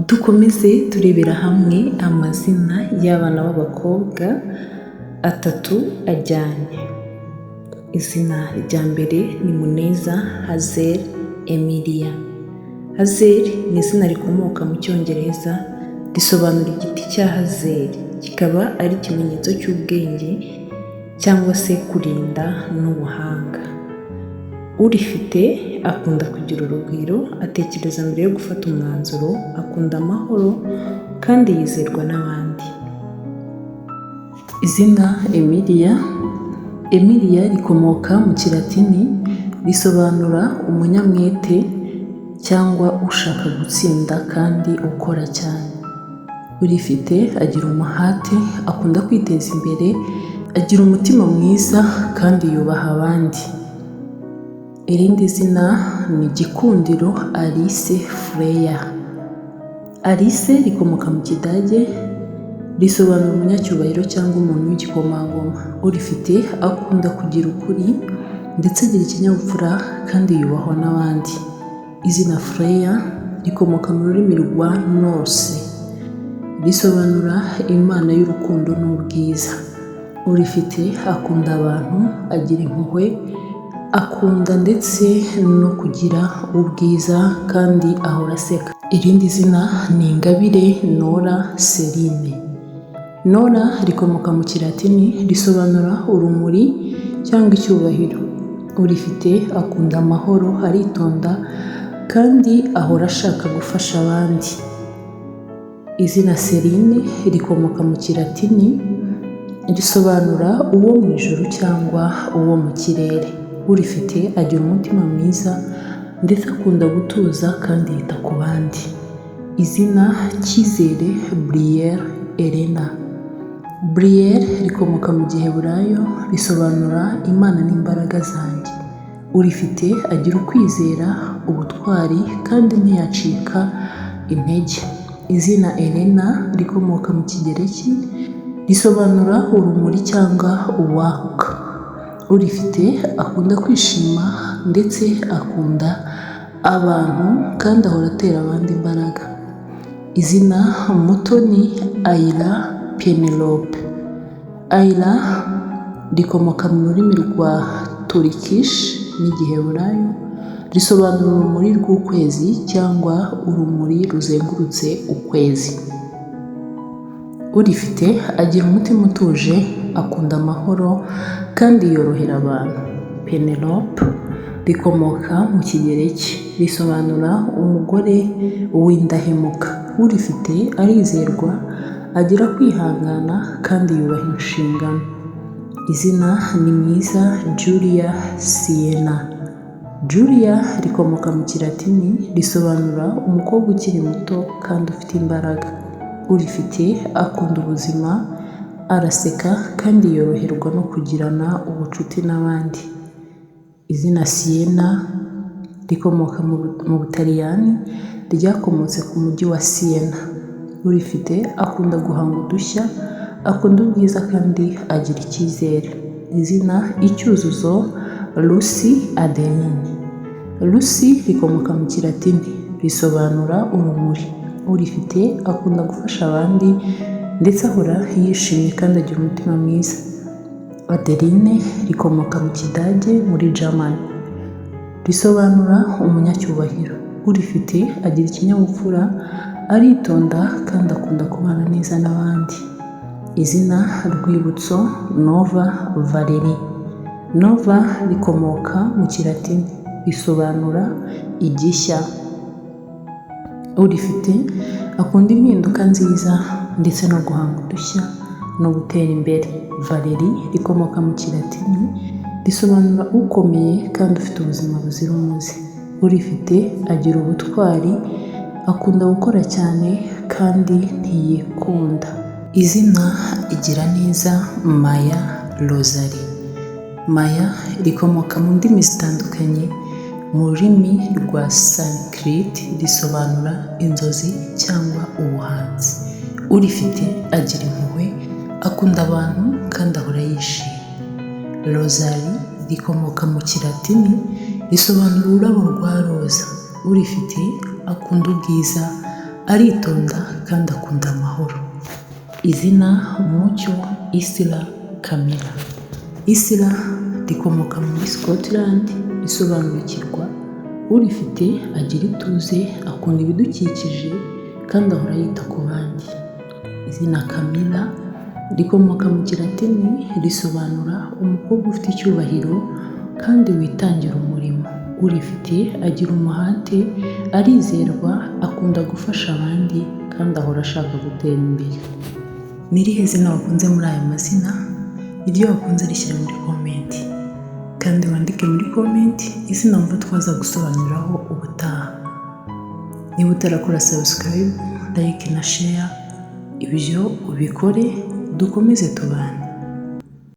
Dukomeze turebera hamwe amazina y'abana b'abakobwa atatu ajyanye. Izina rya mbere ni Muneza Hazel Emilia. Hazel ni izina rikomoka mu Cyongereza, risobanura igiti cya hazel, kikaba ari ikimenyetso cy'ubwenge cyangwa se kurinda n'ubuhanga. Urifite akunda kugira urugwiro, atekereza mbere yo gufata umwanzuro, akunda amahoro kandi yizerwa n'abandi. Izina Emilia. Emilia rikomoka mu Kilatini, risobanura umunyamwete cyangwa ushaka gutsinda kandi ukora cyane. Urifite agira umuhate, akunda kwiteza imbere, agira umutima mwiza kandi yubaha abandi. Irindi zina ni Gikundiro Alice Freya. Alice rikomoka mu Kidage, risobanura umunyacyubahiro cyangwa umuntu w'igikomangoma. Urifite akunda kugira ukuri ndetse agira ikinyabupfura kandi yubahwa n'abandi. Izina Freya rikomoka mu rurimi rwa Norse, risobanura imana y'urukundo n'ubwiza. Urifite akunda abantu, agira impuhwe, akunda ndetse no kugira ubwiza kandi ahora aseka. Irindi zina ni Ingabire Nora Celine. Nora rikomoka mu Kilatini, risobanura urumuri cyangwa icyubahiro. Urifite akunda amahoro, aritonda kandi ahora ashaka gufasha abandi. Izina Celine rikomoka mu Kilatini, risobanura uwo mu ijuru cyangwa uwo mu kirere. Urifite agira umutima mwiza ndetse akunda gutuza kandi yita ku bandi. Izina Cyizere Brielle Elena. Brielle rikomoka mu Giheburayo, risobanura Imana n'imbaraga zanjye. Urifite agira ukwizera, ubutwari kandi ntiyacika intege. Izina Elena rikomoka mu Kigereki, risobanura urumuri cyangwa uwaka. Urifite akunda kwishima ndetse akunda abantu kandi ahora atera abandi imbaraga. Izina Mutoni Ayla Penelope. Ayla rikomoka mu rurimi rwa Turkish n'Igiheburayo, risobanura urumuri rw'ukwezi cyangwa urumuri ruzengurutse ukwezi. Urifite agira umutima utuje, akunda amahoro kandi yorohera abantu. Penelope rikomoka mu Kigereki, risobanura umugore w'indahemuka. Urifite arizerwa, agira kwihangana kandi yubaha inshingano. Izina ni Mwiza Julia Siena. Julia rikomoka mu Kilatini, risobanura umukobwa ukiri muto kandi ufite imbaraga. Urifite akunda ubuzima, araseka kandi yoroherwa no kugirana ubucuti n'abandi. Izina Siena rikomoka mu Butaliyani, ryakomotse ku mujyi wa Siena. Urifite akunda guhanga udushya, akunda ubwiza kandi agira icyizere. Izina Icyuzuzo Lucy Adeline. Lucy rikomoka mu Kilatini, risobanura urumuri. Urifite akunda gufasha abandi ndetse ahora yishimye kandi agira umutima mwiza. Adeline rikomoka mu Kidage muri Germany, risobanura umunyacyubahiro. Urifite agira ikinyabupfura, aritonda kandi akunda kubana neza n'abandi. Izina Rwibutso Nova Valerie. Nova rikomoka mu Kilatini, risobanura igishya. Urifite akunda impinduka nziza ndetse no guhanga udushya no gutera imbere. Valerie rikomoka mu Kilatini, risobanura ukomeye kandi ufite ubuzima buzira umuze. Urifite agira ubutwari, akunda gukora cyane kandi ntiyikunda. Izina Igiraneza Maya Rosalie. Maya rikomoka mu ndimi zitandukanye, mu rurimi rwa Sanskrit risobanura inzozi cyangwa ubuhanzi. Urifite agira impuhwe, akunda abantu kandi ahora yishimye. Rosalie rikomoka mu Kilatini, risobanura ururabo rwa roza. Urifite akunda ubwiza, Aritonda kandi akunda amahoro. Izina Mucyo, Isla, Camilla. Isla rikomoka muri Scotland, risobanura ikirwa. Urifite agira ituze, akunda ibidukikije kandi ahora yita ku bandi. Izina Camilla rikomoka mu Kilatini, risobanura umukobwa ufite icyubahiro kandi witangira umurimo. Urifite agira umuhate, arizerwa, akunda gufasha abandi kandi ahora ashaka gutera imbere. Ni irihe zina wakunze muri aya mazina? Iryo wakunze rishyire muri comment. Kandi wandike muri comment izina wumva twaza gusobanuriraho ubutaha. Niba utarakora subscribe, like na share, ibyo ubikore, dukomeze tubane.